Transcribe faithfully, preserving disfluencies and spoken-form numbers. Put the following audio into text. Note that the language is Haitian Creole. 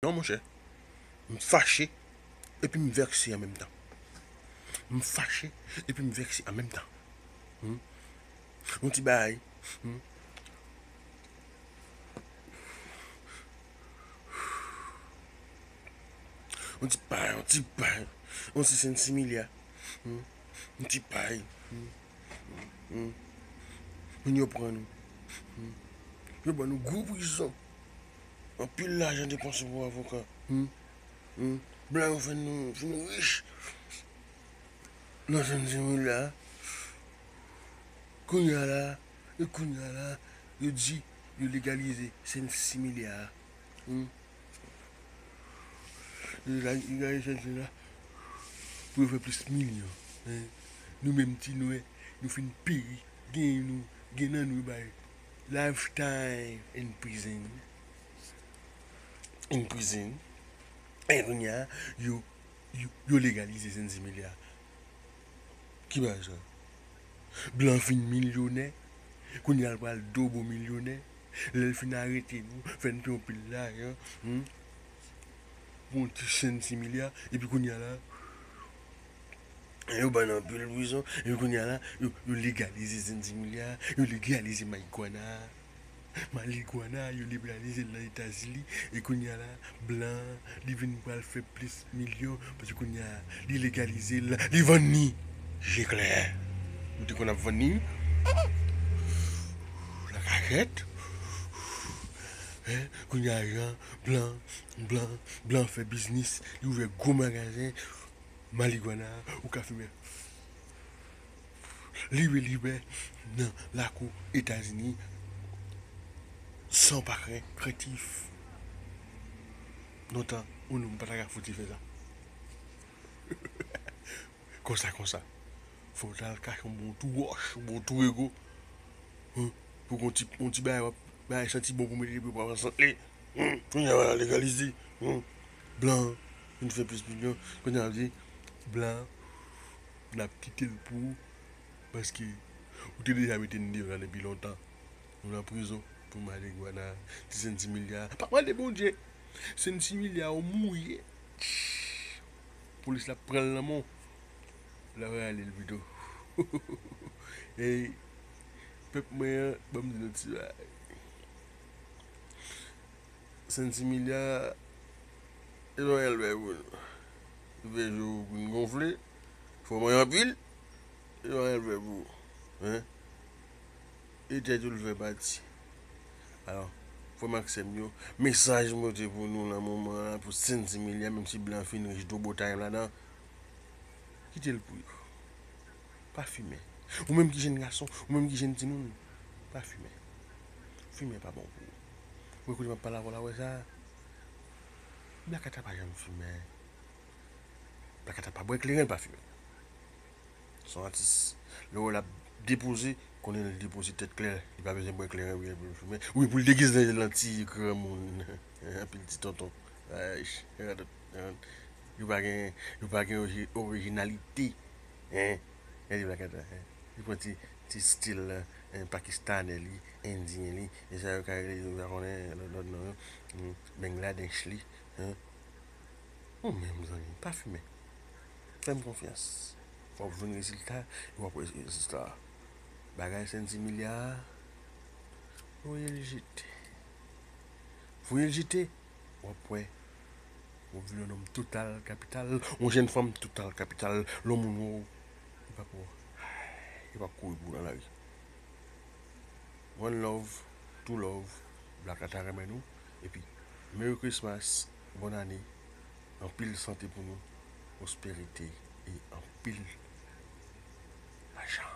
Non, monchè. M fache epi m vèkse an menm tan. M fache epi m vèkse an menm tan. Hmm? Yon ti bagay. Hmm? Yon ti pay, yon ti pay. Yon ti senn similya. Hmm? Yon ti pay. Hmm? Hmm? Moun yo pran nou. Hmm? Yo ban nou gwo prizon. Anpil lajan depanse pou avoka. Hmm? Hmm? Blan yo fè nou, fè nou rich. Nan senn similya. Kounye a la, e kounye a la, yo di, yo legalize senn similya. Hmm? Yo legalize senn similya. Pou yo fè plis milyon. Hein? Nou menm ti nwè, nou fin peri. Gen nou, gen nan nou bay lifetime in prison. In prison. E kounye a, yo, yo, yo legalize senn similya. Ki bagay sa? Blan fin milyonè. Kounye a l pral dobo milyonè. Lè l fin arete nou, fè n peye yon pil lajan. Hmm? Pou yon ti senn similya. Epi kounye a la, yo ban n anpil prizon. Epi kounye a la, yo, yo legalize senn similya. Yo legalize marigwana. Maligwana, yo liberalize l nan Etazini, e kounye a la, blan, li vin pral fè plis milyon, paske kounye a, li legalize l, li vann li. Je klè. Ou te konn ap vann li? Lakachèt. Hein? Kounye a, jan, blan, blan, blan fè biznis, li ouvè gwo magazen, maligwana, ou ka fimen. Libe, libe nan lakou Etazini san pa kren, krentif. Lontan, yon nonm pa ta ka fouti fè sa. Konsa, konsa. Fò w t al kache yon bon tou wòch, yon bon tou rego. Hein? Pou yon ti, yon ti bagay, w ap bay santi bon pou mete epi w pa pran sant li. Hmm, kounye a, w a legalize. Hmm. Blan vin fè plis milyon. Kounye a, w ap di, blan, n ap kite l pou ou, paske ou te deja mete n deyò la depi lontan. Nou nan prizon pou maligwana, ti senn similya. Pa mande Bondye. Senn similya, ou mouye. Polis la pran l nan men w. L ap rale l pito. Ey, pèp mwen an, ban m di nou ti bagay. Senn similya, e pa yon fè pou nou. Li fè je w vin gonfle, fè w manje anpil, e pa yon fè pou ou. Hein? E tèt ou l fè pati. Alò, frè m ak sè m yo, mesaj m pote pou nou nan moman an, pou senn similya, menm si blan fin rich, dobo ta renmen ladan, kite l pou yo. Pa fimen. Ou menm ki jenn gason, ou menm ki jenn timoun, pa fimen. Fimen pa bon pou ou. Ou wè kote m ap pale avè w la, wè sa? Black Cat pa janm fimen. Black Cat pa bwè kleren, l pa fimen. Se yon atis. Lè w wè l ap depoze, konnen l depoze tèt klè. Li pa bezwen bwè kleren pou l fimen. Wi, pou l degize nan lanti granmoun. Anpil ti tonton. Ay, radòt, radòt. Yo pa gen, yo pa gen oji-, orijinalite. Hein? Gade Black Cat la, hein? Li pran ti, ti stil, hein, pakistanè li, endyen li. E sa yo ka rele, yo pa konnen lòt, lòt non yo. Hmm, Bangladesh li, hein? Ou menm, zanmi, pa fimen. Fè m konfyans. W ap jwenn rezilta, e w ap wè rezilta a. Bagay senn similya a, voye l jete. Voye l jete, w ap wè. W ap vin yon nonm total kapital, yon jenn fanm total kapital. Lè yon moun wè w, li p ap wè w. Li p ap kouri pou w nan lari. One love, two love, Black Cat renmen nou. Epi, Merry Christmas, bòn ane, anpil sante pou nou, pwosperite e anpil lajan.